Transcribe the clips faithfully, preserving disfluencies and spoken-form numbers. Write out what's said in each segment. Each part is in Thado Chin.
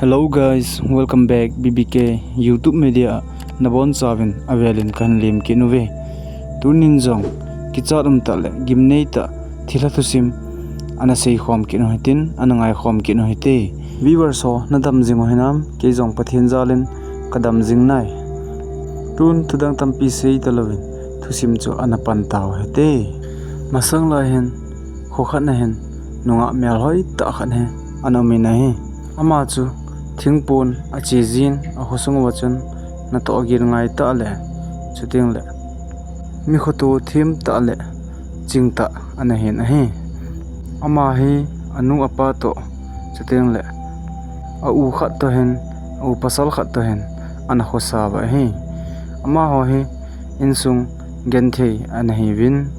Hello guys, welcome back B B K YouTube media. Nabon chauvin avelin kahin lemkit uve. Tunin jong kichat umtah le gimnei tah thilha thusim ana seikhom kit u hitin, ana ngaikhom kit u hite. Viewers ho, nadam jing u hinam? Kei jong Pathen jalin kadam jing nai. Tun thudang tampi seita louvin thusim chu ana pan tau hite. Masang lai hin, kho khat na hin, nungah melhoi tah khat hi ana umin ahi. Ama chu thingpon ache jin, akhosung uva chun natoh gin ngai tah le, chuteng le mi khoto them tah le ching tah ana hin ahi. Ama hi anu apa toh, chuteng le a u khat toh hin, a u pasal khat toh hin ana khosa uva ahi. Amaho hi insung genthei ana hiuvin,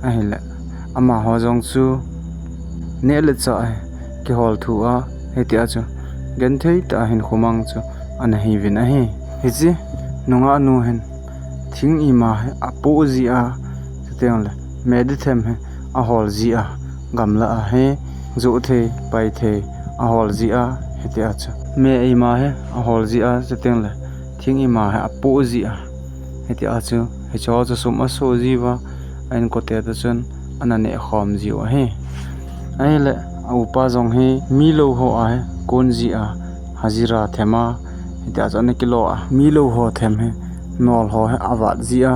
ahile amaho jong chu neh le chah hi kihol thu a, hitia chu genthei tah a hinkho mang chu ana hiuvin ahi. Hiche nungah nu hin thing ima hi apoh ji a, chuteng le meh dithem hi ahol ji a, gamla a hi joh thei, pai thei ahol ji a, hitia chu meh ima hi ahol ji a, chuteng le thing ima hi apoh ji a, hitia chu hicheho chu sum aso jiuva, a inkote toh chun ana neh khom jiu ahi. Ahile a upa jong hi mi lou ho a hi kon ji a, hajira them a, hitia chu ana kilo a, mi lou ho them hi nol ho hi avat ji a,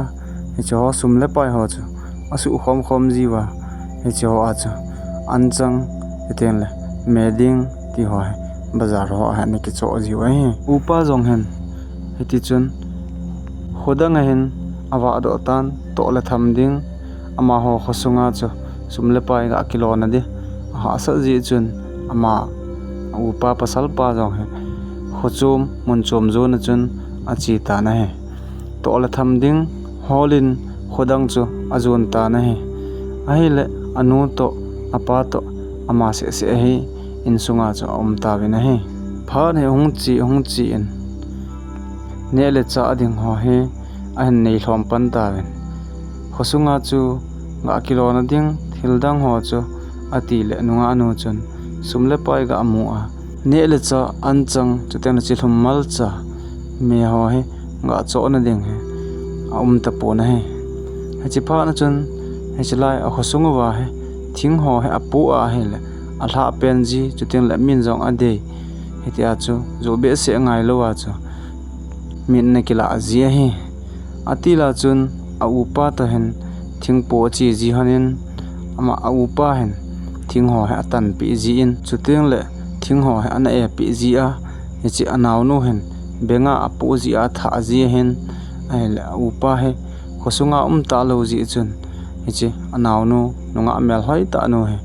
hicheho sum le pai ho chu asuh khom khom jiuva, hicheho a chu anchang, chuteng le meh ding tiho hi bazar ho a hi ana kichoh jiu ahi. Upa jong hin hiti chun khodang a hin avahdoh tan, toh le tham ding, amaho khosunga chu sum le pai ga kilona di ahahsat jeh chun, ama a upa pasal pa jong hi khochom mun chom jona chun ache tan ahi. Toh le tham ding holin khodang chu ajon tan ahi. Ahile anu toh, apa toh, ama seh seh hi insunga chu aum tauvin ahi. Phat hi hung che, hung che in, neh le chah ding ho hi ahin nei lhom pan tauvin, khosunga chu ga kilona ding thil dang ho chu ati le nungah nu chun sum le pai ga mu a, neh le chah, anchang, chuteng le chilhum malcha, meh ho hi ga chohna ding hi aum tapon ahi. Hiche phat na chun, hiche lai a khosung uva hi thing ho hi apoh a ahile alhah pen ji, chuteng le min jong adei, hitia chu joh behseh ngai louva chu min ana kilah ji ahi. Ati la chun a upa toh hin thing poh ache ji honin, ama a upa hin thing ho hi atanpeh ji in, chuteng le thing ho hi ana epeh ji a, hiche anaonu hin benga apoh ji a athah ji ahin, ahile a upa hi khosunga um talou jeh chun, hiche anaonu nungah melhoi tah nu hi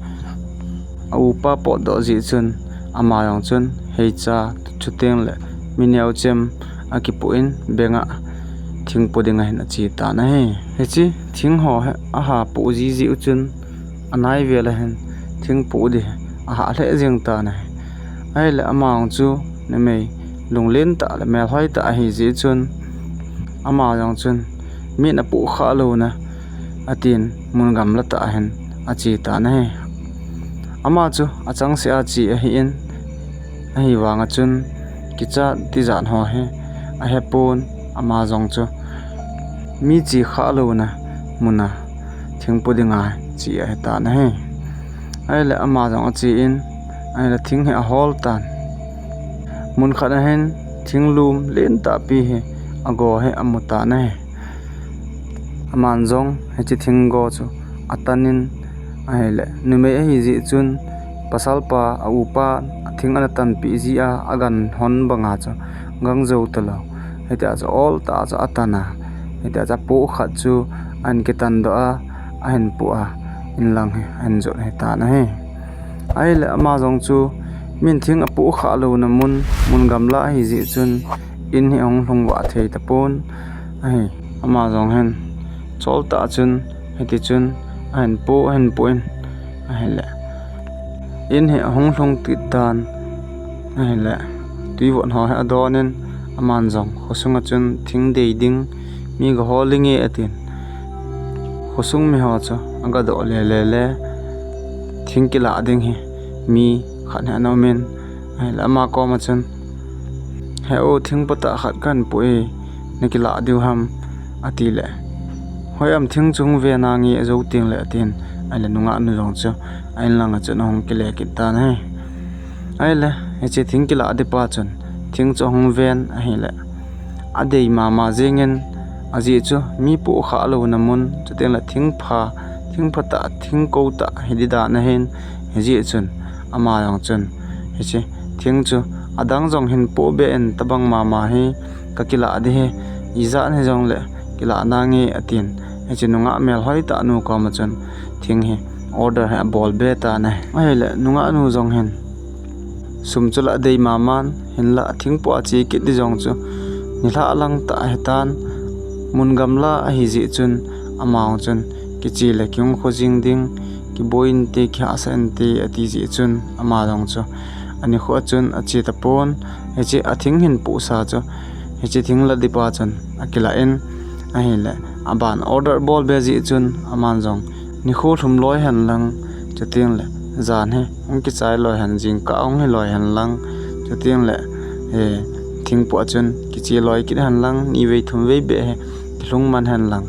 a upa potdoh jeh chun, ama jong chun heicha, chuteng le mi neochem akipoh in benga thing poh dinga hin ache tan ahi. Hiche thing ho hi aha poh ji jeh u chun, anai vel a hin thing poh di hi ahah lheh jeng tan ahi. Ahile ama jong chu numei lunglen tah le melhoi tah ahi jeh chun, ama jong chun min apoh khah louna atin mun gamla tah a hin ache tan ahi. Ama chu achangseh a che ahin, ahivanga chun kichat tijat ho hi ahepon, ama jong chu mi che khah louna muna thing poh dinga che ahitan ahi. Ahile ama jong ache in, ahile thing hi ahol tan. Mun khat a hin thinglum lentahpi hi ago hi amu tan ahi. Aman jong hiche thinggo chu atanin, ahile numei ahi jeh chun, pasalpa a upa thing ana tanpeh ji a, agan hon banga chu gang jou talou, hitia chu ol tah chu atan a, hitia chu apoh khat chu ahin kitandoh a, ahin poh a, inlang hi ahin jot ahitan ahi. Ahile ama jong chu min thing apoh khah louna mun, mun gamla ahi jeh chun, in hi ahung lhung vah thei tapon ahi. Ama jong hin chol tah chun, hiti chun ahin poh, ahin poh in, ahile in hi ahung lhung kit tan, ahile tuivot ho hi adon in, aman jong khosunga chun thing dei ding, mi ga hol inge atin, khosung mi ho chu aga doh le le le, thing kilah ding hi mi khat hi ana um in, ahile ama koma chun He o, thing phatah khat kahin poh e, nakilah diu ham, ati le, hoi am, thing chu hung ve nange, ajo teng le, atin. Ahile nungah nu jong chu a-in langa chun ahung kile kit tan ahi. Ahile hiche thing kilah ding pa chun thing chu ahung ven ahile, adei mama jengin, ajeh chu mi pohkhah louna mun, chuteng le thing pha, thing phatah, thing kou tah hi ding dan ahin, hijeh chun ama jong chun hiche thing chu adang jong hin poh be in, tabang mama hi kakilah ding ahi, ijat hijong le kilah nange, atin. Hiche nungah melhoi tah nu koma chun thing hi order hi abol be tan ahi. Ahile nungah nu jong hin sum chu la adei maman, hinla thing poh a che kit ding jong chu nilhah lang tah ahitan, mun gamla ahijeh chun, ama jong chun kiche le kihung kho jing ding, kiboi inte, kihahsa inte, ati jeh chun ama jong chu anikho a chun ache tapon. Hiche athing hin pohsa chu hiche thing la ding pa chun akilah in, ahile aban order bol be jeh chun aman jong nikho lhum loi hen lang, chuteng le jan hi hung kichai loi hen, jingkah hung hi loi hen lang, chuteng le thing poh a chun kiche loi kit hen lang, nivei thumvei beh hi kilhung man hen lang,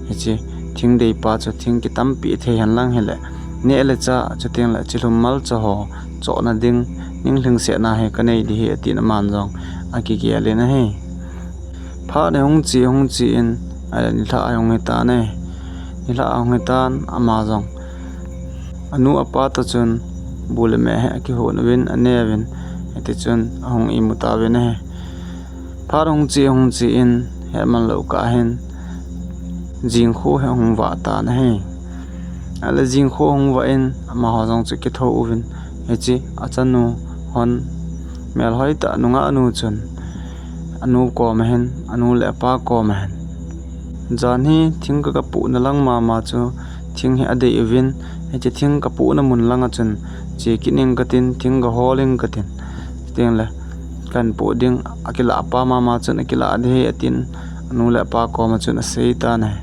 hiche thing dei pa chu thing kitampi thei hen lang hile, neh le chah, chuteng le chilhum malcha ho chohna ding, ning lhingsetna hi kanei ding ahi, atin aman jong akigel in ahi. Phat hi hung che, hung che in, ahile nilhah ahung hitan ahi. Nilhah ahung hitan, ama jong anu apa toh chun bu le meh hi akihon uvin, ane uvin, hitichun ahung imu tauvin ahi. Phat hung che, hung che in, hetman lou kah hin jingkho hi ahung vah tan ahi. Ahile jingkho ahung vah in, amaho jong chu akithou uvin, hiche achanu hon melhoi tah nungah nu chun anu koma hin, anu le apa koma hin, jan hi thing ka, kapohna lang mama chu thing hi adei uvin, hiche thing kapohna mun langa chun che kit ing katin, thing kahol ing katin, chuteng le kahin poh ding, akilah pa mama chun akilah ding ahi, atin, anu le apa koma chun asei tan ahi.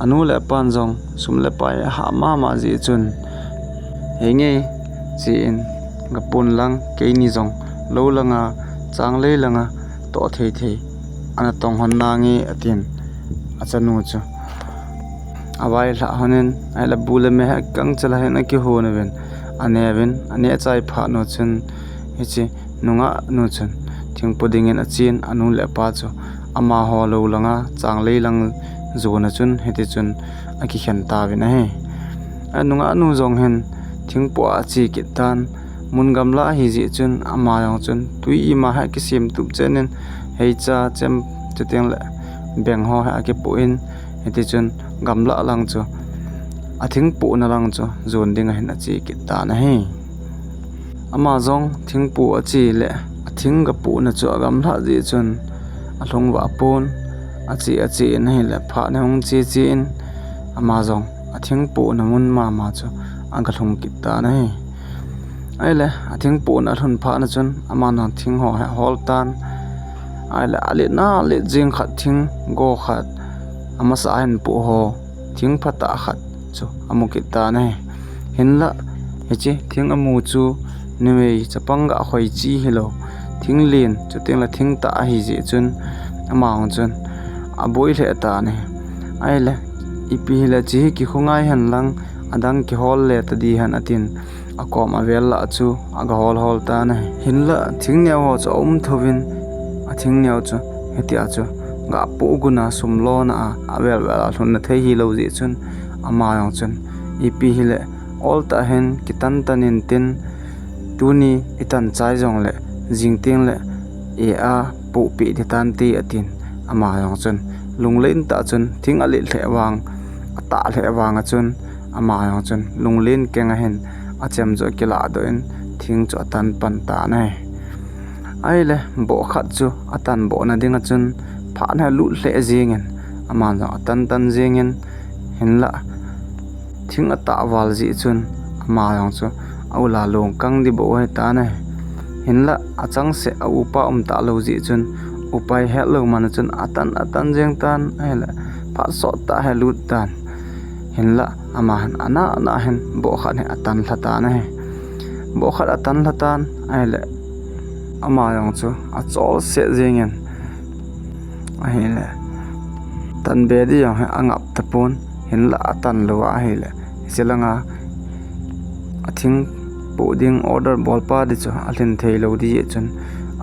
Anu le apan jong sum le pai ahah mama jeh chun, henge, che in, gapon lang, keini jong lou langa, changlei langa toh thei thei ana tong hon nange, atin, achanu chu availhah hon in, ahile bu le meh hi akang chala hin akihon uvin, ane uvin, aneh chai phat nu chun hiche nungah nu chun thing poh dingin achen, anu le apa chu amaho lou langa, changlei lang jona chun hitichun akikhen tauvin ahi. Anungah nu jong hin thing poh a ache kit tan, mun gamla ahijeh chun ama jong chun twi ima hi akisem tup chen in, heicha, chem, chuteng le beng ho hi akipoh in, hitichun gamla lang chu, athing pohna lang chu jon ding ahin ache kit tan ahi. Ama jong thing poh ache le athing kapohna chu agamlhah jeh chun alhung vah pon, ache, ache in ahile phat hi hung che che in, ama jong athing pohna mun mama chu aga lhung kit tan ahi. Ahile athing pohna alhun phat na chun aman jong thing ho hi ahol tan. Ahile alet na let jeng khat thing go khat, amasa ahin poh ho, thing phatah khat chu amu kit tan ahi. Hinla hiche thing amu chu numei chapang gah khoi chi hilou, thing len, chuteng le thing tah ahijeh chun, ama jong chun aboi lheh tan ahi. Ahile, ipi hile che hi kikho ngai hen lang, adang kihol le tadi hen, atin, akom avel lah chu aga hol hol tan ahi. Hinla thingneo ho chu aum thouvin, athingneo chu hitia chu gah poh guna sum lona a, avel vel a lhunna thei hilou jeh chun, ama jong chun ipi hile oltah hin kitan tan intin, tuni itan chai jongle jing tengle e a pohpeh ding tante, atin, ama jong chun lunglen tah chun thing alet lheh vang, atah lheh vanga chun, ama jong chun lunglen kenga hin achem chu akilahdoh in thing chu atan pan tan ahi. Ahile bohkhat chu atanbohna dinga chun phat hi alut lheh jengin, aman jong atan tan jengin, hinla thing atah val jeh chun ama jong chu aula lungkang ding bou ahitan ahi. Hinla achangseh a upa um talou jeh chun upai hetlou mana chun atan atan jeng tan ahile phat sottah hi alut tan. Hinla ama hin ana ana hin bohkhat hi atan lha tan ahi. Bohkhat atan lha tan ahile ama jong chu achol set jengin ahile, tan be di jong hi angap tapon, hinlah atan lou ahile, hiche langa athing poh ding order bolpa di chu alhin thei lou di jeh chun,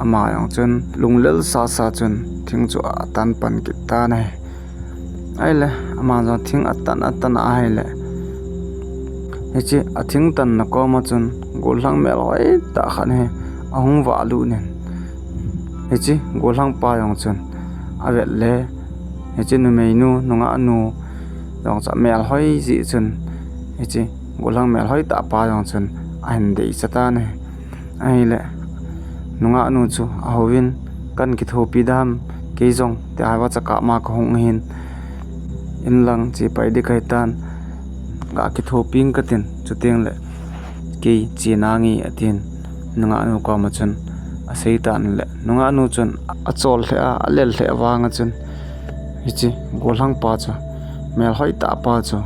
ama jong chun lunglel sasa chun thing chu atan pan kit tan ahi. Ahile, ama jong thing atan atan ahile, hiche athing tanna koma chun gollhang melhoi tah khat hi ahung vahlut in, hiche gollhang pa jong chun avet le, hiche numeinu, nungahnu jong chu amelhoi jeh chun, hiche gollhang melhoi tah pa jong chun ahin deisah tan ahi. Ahile, nungahnu chu ahouvin, kan kithopi dam, kei jong tia hi vacha kah ma kahung ahin, inlang chepai ding kahitan, ga kithopi ing katin, chutengle kei che nange atin, nungahnu koma chun asei tan le, nungahnu chun achol lheh a, alel lheh vanga chun, hiche gollhang pa chu, melhoi tah pa chu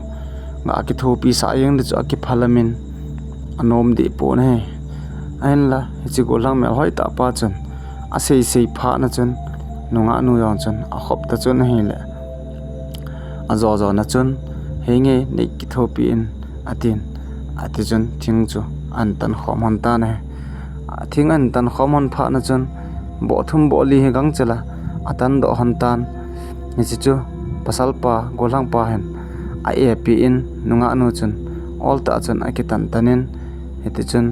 ga kithopi sah jeng di chu akiphal amin, anom deh pon ahi. Ahinla, hiche gollhang melhoi tah pa chun asei sei phatna chun, nungahnu jong chun akhop ta chun ahile, ajo jona chun, henge, nei kithopi in, atin, ati chun thing chu ahin tan khom lhon tan ahi. Athing ahin tan khom lhon phatna chun, boh thum boh li hi gangchela atan doh lhon tan. Hiche chu pasal pa, gollhang pa hin a-epi in, nungahnu chun ol tah chun akitan tan in, hiti chun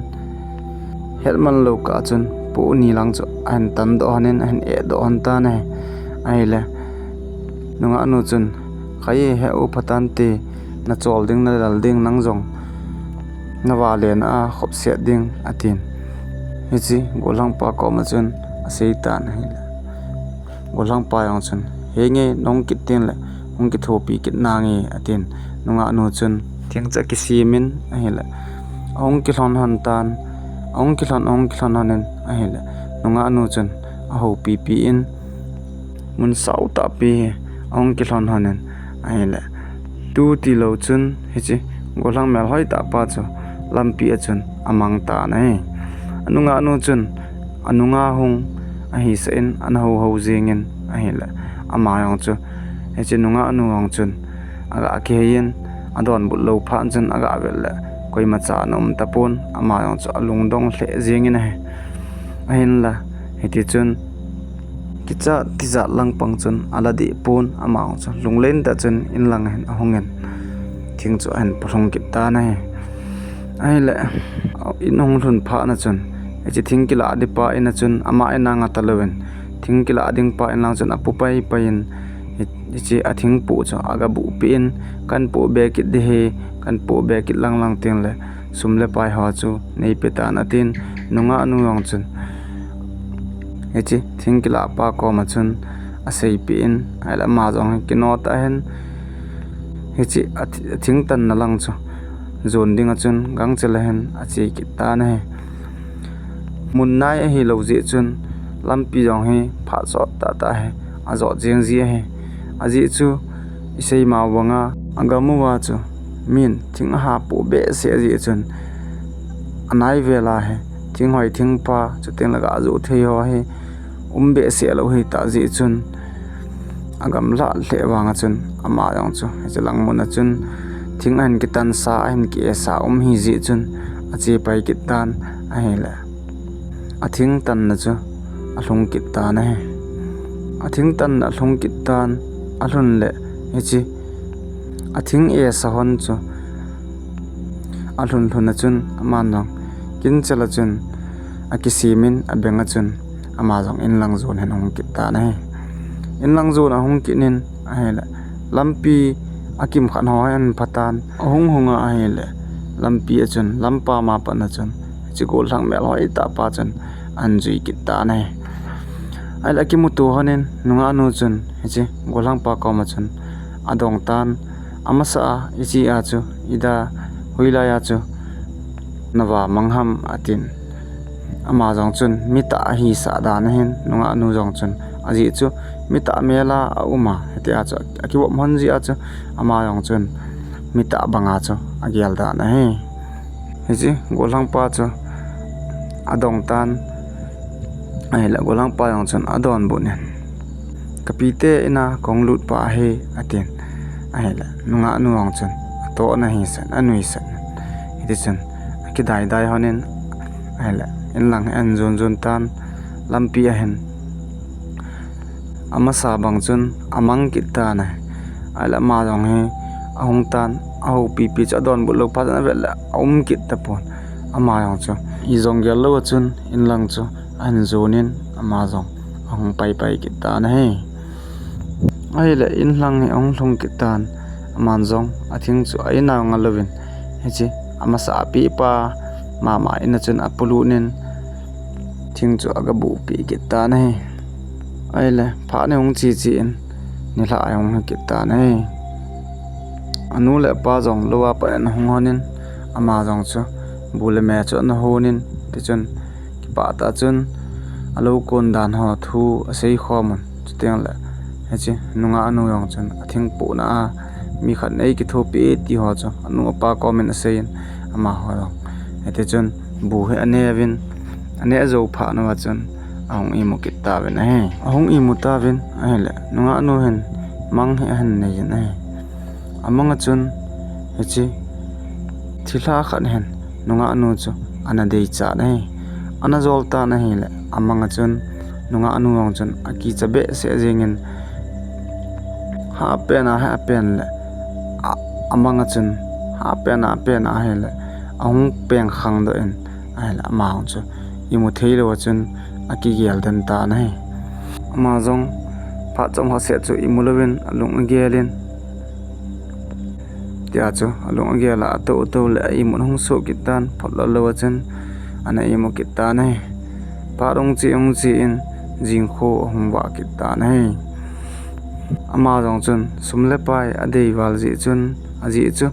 hetman lou kah chun poh ni lang chu ahin tan doh lhon in, ahin eh doh lhon tan ahi. Ahile, nungahnu chun, khai, he u pha tante, nachol ding, nalel ding, nang jong navale na a khop set ding, atin, hiche gollhang pa koma chun asei tan ahile, gollhang pa jong chun, henge, nahung kit tengle hung kithopi kit nange, atin, nungahnu chun thing chu akisem in ahile, ahung kilhon lhon tan, ahung kilhon, ahung kilhon lhon in ahile, nungahnu chun ahoupipi in, mun sao tahpi hi ahung kilhon lhon in ahile, tu tilou chun hiche gollhang melhoi tah pa chu lampi a chun amang tan ahi. Anungahnu chun anunga hung ahisah in, ana houhou jengin ahile, ama jong chu, hiche nungahnu jong chun aga kihei in, adonbut lou phat chun aga vet le, koimacha ana um tapon, ama jong chu alungdong lheh jengin ahi. Ahinla, hiti chun kichat tijat lang pang chun ala deh pon, ama jong chu lunglen tah chun inlang hin ahungin, thing chu ahin polhung kit tan ahi. Ahile, in ahung lhun phatna chun, hiche thing kilah ding pa in a chun ama in a nga talouvin, thing kilah ding pa in lang chun apu paipai in, hi-, hiche athing poh chu aga buhpeh in, kan poh be kit ding ahi, kan poh be kit lang lang tengle sum le pai ho chu neipe tan, atin, nungahnu jong chun hiche thing kilah pa koma chun aseipeh in, ahile ama jong hi kino tah in, hiche athi-, athing tanna lang chu jon dinga chun gangchela hin ache kit tan ahi. Mun nai ahilou jeh chun lampi jong hi phat sot tahtah hi ajot jeng ji ahi. Ajeh chu isei ma banga agam uva chu min thing aha poh behseh jeh chun anai vela hi thinghoi thingpha, chutengle ga joh thei ho hi um behseh lou hitah jeh chun, agamlha lheh vanga chun ama jong chu hiche lang muna chun thing ahin kitansah, ahin ki-esa um hijeh chun achepai kit tan ahile, athing tanna chu alhung kit tan ahi. Athing tanna alhung kit tan, alhun le hiche athing esa hon chu alhun lhun a chun aman jong kinchela chun akisemin, abenga chun ama jong inlang jon hin ahung kit tan ahi. Inlang jon ahung kit in ahile, lampi akimkhat ho ahin phatan, ahung hunga ahile, lampi a chun, lampam a patna chun hiche gollhang melhoi tah pa chun ahin jui kit tan ahi. Ahile akimuto lhonin nungahnu chun hiche gollhang pa koma chun adong tan, amasa a, iche a chu, ida, hoilai a chu nava mang ham, atin. Ama jong chun mitah ahisah dan ahin, nungahnu jong chun ajeh chu mitah mel a aum a, hitia chu akivop lhon jeh a chu ama jong chun mitah banga chu agel dan ahi. Hiche gollhang pa chu adong tan, Ahile golhangpa jong chun adonbut in, "Kapite ina kahung lut pa ahi," atin. Ahile nungahnu jong chun atohna ahisan, anuisan. Hitichun akidaidai lhonin, ahile inlang ahin jon jon tan, lampi ahin amasa bang chun amang kit tan ahi. Ahile ama jong hi ahung tan, ahoupipi chu adonbut lou phat chun avet le aum kit tapon. Ama jong chu ijong gel lou a chun inlang chu ahin jonin ama jong ahung paipai kit tan ahi. Ahile inlang hi ahung lhung kit tan, aman jong athing chu a-in a nga louvin, hiche amasa apepa mama in a chun apolut in, thing chu agabuhpeh kit tan ahi. Ahile phat ni hung che che in, nilhah ahung hi kit tan ahi. Anu le apa jong lou a pat in ahung lhonin, ama jong chu bu le me chu ana honin, tichun kipah tah chun alou kon dan ho thu asei khomun. Chuteng le hiche nungahnu jong chun athing pohna a mi khat in eikithopi e ti ho chu anu apa komin aseiyin, amaho jong hitichun bu hi aneuvin, aneh jou phat uva chun ahung imu kit tauvin ahi. Ahung imu tauvin ahile nungahnu hin mang hi ahin neiyin ahi. Amang a chun hiche thilha khat hin nungahnu chu ana deichat ahi. Ana jol tan ahile amang a chun nungahnu jong chun akicha behseh jengin, hahpen a hahpen le, a-, amang a chun hahpen a hahpen ahile ahung peng khangdoh in, ahile ama jong chu imu theilou a chun akigel den tan ahi. Ama jong phat chomkhat seh chu imu louvin alung agelin, tia chu alung agel a, atou atou le a-imut ahung soh kit tan, photlot lou a chun ana imu kit tan ahi. Phat hung che hung che in jingkho ahung vah kit tan ahi. Ama jong chun sum le pai adei val jeh chun, ajeh chu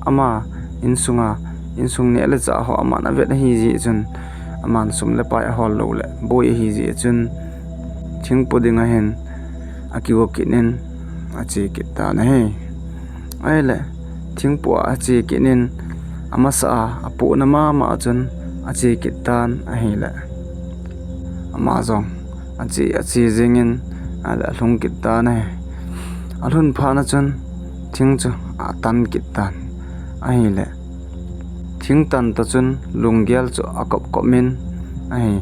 ama insunga, insung neh le chah ho aman avet ahi jeh chun, aman sum le pai ahol lou le boi ahi jeh chun, thingpo dinga hin akigo kit in ache kit tan ahi. Ahile thingpo a ache kit in, amasa a apohna mama a chun ache kit tan ahile, ama jong ache, ache jengin, ahile alhung kit tan ahi. Alhun phat na chun thing chu atan kit tan ahile, thingtan toh chun lunggel chu akop kop in ahi.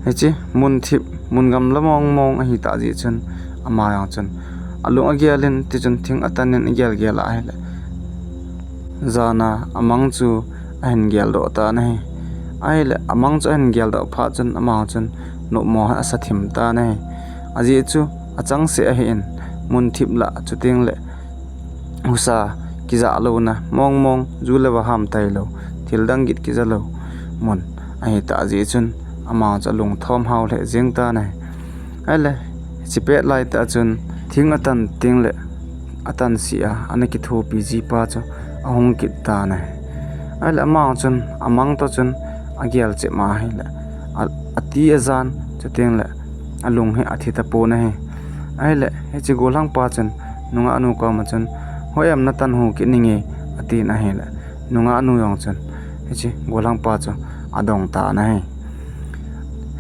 Hiche mun thip, mun gamla mong mong ahitah jeh chun ama jong chun alung agelin, tichun thing atan in agel gel a ahile, jana amang chu ahin geldoh tan ahi. Ahile amang chu ahin geldoh phat chun ama jong chun nopmo hi asa thim tan ahi. Ajeh chu achangseh ahin, mun thip lah, chuteng le husa kijah louna mong mong, ju le vaham tailou, thil dang git kija lou mun ahitah jeh chun ama chu alungthom hao lheh jeng tan ahi. Ahile hiche pet laitah chun thing atan teng le atan seh a ana kithopi jipa chu ahung kit tan ahi. Ahile ama chun amang toh chun agel chep ma ahile, a, ati ajan, chuteng le alung hi athi tapon ahi. Ahile hiche golhangpa chun nungahnu koma chun, "Hoiya natan hu kit ninge?" atin ahile, nungahnu jong chun hiche golhangpa chu adong tan ahi.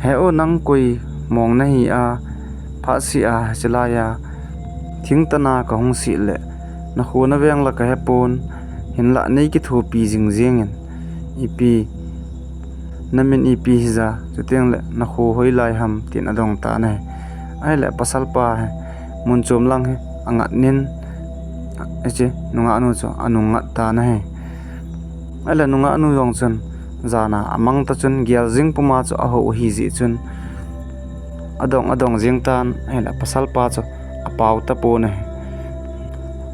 "He o, nang koi mong nahi a, phatseh a hiche laiya thingtan a kahung seh le, nakho naveng la kahepon, hinlah neikithopi jing jengin, ipi, namin ipi hija, chuteng le nakho hoilai ham?" tin adong tan ahi. Ahile pasalpa hi mun chom lang hi angat in, hiche nungahnu chu anung ngat tan ahi. Ahile nungahnu jong chun jana amang toh chun gel jing puma chu ahou ahi jeh chun adong, adong jeng tan ahile pasalpa chu apao tapon ahi.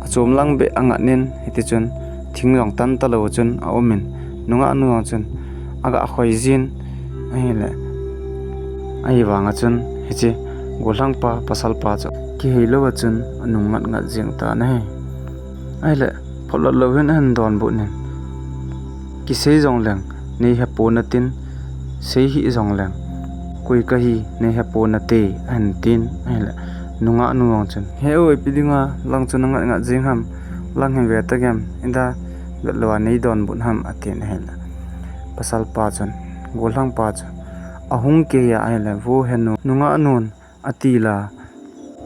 Achom lang beh angat in, hitichun thing jong tan talou chun aumin, nungahnu jong chun aga khoi jin ahile, ahivanga chun hiche golhangpa pasalpa chu kihei lou a chun anung ngat ngat jeng tan ahi. Ahile photlot lou hin ahin donbut in, "Kisei jongleng neihepon natin, sei hih jongleng koi kahi neihepon nate," ahin tin ahile, nungahnu jong chun, "He o, ipi dinga lang chu nangat ngat jeng ham, lang hin ve tagem, ida vetlou a neidonbut ham?" atin ahile, pasalpa chun, golhangpa chu ahung kihei a ahile, vo henu, nungah nun, ati la,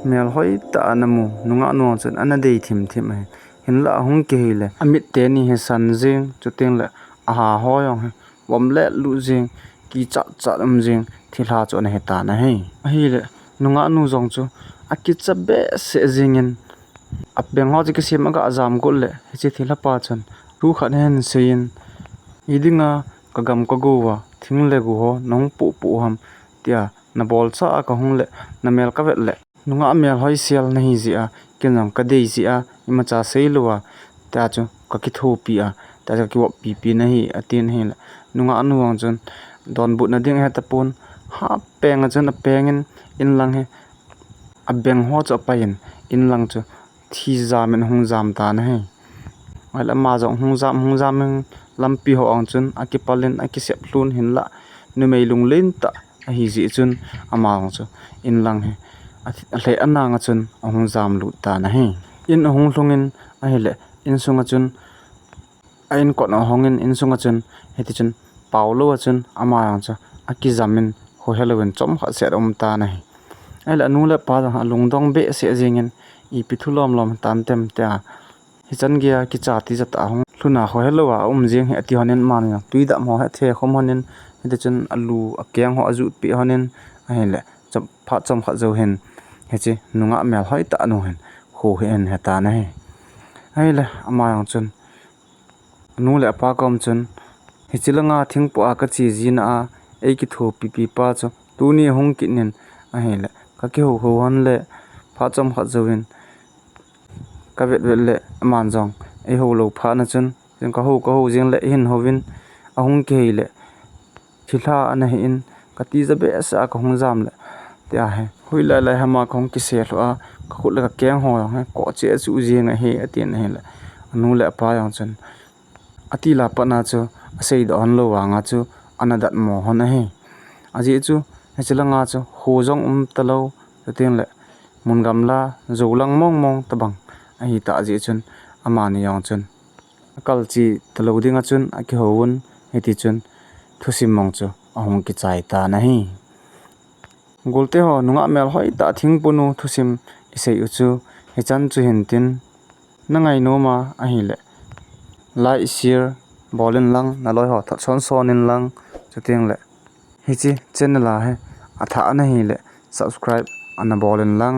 melhoi tah a ana mu, nungah nu chun ana dei thim thim ahi. Hinlah ahung kihei le, amit teni hi san jing, chuteng le, aha ho jong hi, vom le lu jing, kichat chat um jing, thilha chu ana hi tan ahi. Ahile, nungah nu jong chu, akicha behseh jingin, abeng ho chu kisem aga jam got le, hiche thilha pa chun, thu khat ahin seiyin, idinga, ka gam ka go a, thing le go ho, nahung poh poh ham, tia, nabol cha a kahung le, namel kavet le, nungah melhoi sel nahi jeh a, ken jong kadei jeh a, imacha seilou a, tia chu kakithopi a, tia chu kakivop pipi nahi, atin ahile, nungah nu jong chun, donbutna ding ahe tapon, hapeng a chun apengin, inlang hi, abeng ho chu apaiyin, inlang chu, thi jamin ahung jam tan ahi. Ahile ama jong hung jam, hung jamin lampi ho ang chun akipalin akisep lhun hinlah numei lunglen tah ahi jeh chun ama jong chu inlang hi alheh anang a chun ahung jam lut tan ahi. In ahung lhungin ahile insunga chun a inkot ahungin insunga chun hitichun paolou a chun ama jong chu akijamin khohelouvin chomkhat seh aum tan ahi. Ahile anu le apa jong alungdong behseh jingin ipi thu lom lom tantem tia hichan geiya kicha tijat a hung lhun a khohelou a aum jing hi ati honin amani jong twi dam ho hi athe khum honin hitichun alu akeng ho ajutpeh honin ahile phat chomkhat jou hin hiche nungah melhoi tah nu hin kho hi ahin he tan ahi. Ahile ama jong chun anu le apa kom chun hiche langa thingpoh a kache jina a eikithopipi pa chu tuni ahung kit in ahile kakihou hou hon le phat chomkhat jouvin kavet vet le aman jong eihou lou phat na chun, chun kahou kahou jing le eihin houvin ahung kihei le thilha ana hin katija behseh a kahung jam le tia hi hoilai lai hama kahung kiselhuh a kakhut le kakeng ho jong hi koh cheh a chu jing ahi atin ahile anu le apa jong chun atila patna chu aseidoh hon lou vanga chu ana datmo hon ahi. Ajeh chu hiche langa chu kho jong um talou, chuteng le mun gamla jou lang mong mong tobang ahitah jeh chun amani jong chun akalche talou dinga chun akihouvun hitichun thusim mong chu ahung kichai tan ahi. Golte ho nungah melhoi tah thingpunu thusim isei u chu hichan chu hintin nangainom a ahile like, share bol inlang naloi ho that son son inlang chuteng le hiche channel a hi athah nahile subscribe ana bol inlang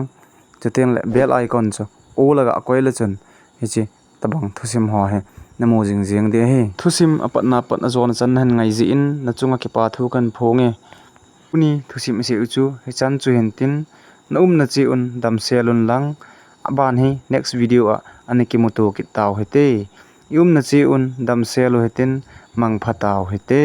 chuteng le bell icon chu all a ga koi le chun hiche tobang thusim ho hi namu jing jing ding ahi. Thusim apatna pat ajona chan nahin ngai jeh in nachunga kipa thu kahin phonge. Tuni thusim isei u chu hichan chu hintin naumna cheh un damsel un lang aban hi next video a ana kimuto kit tau hite. Iumna cheh un damsel u hitin mangpha tau hite.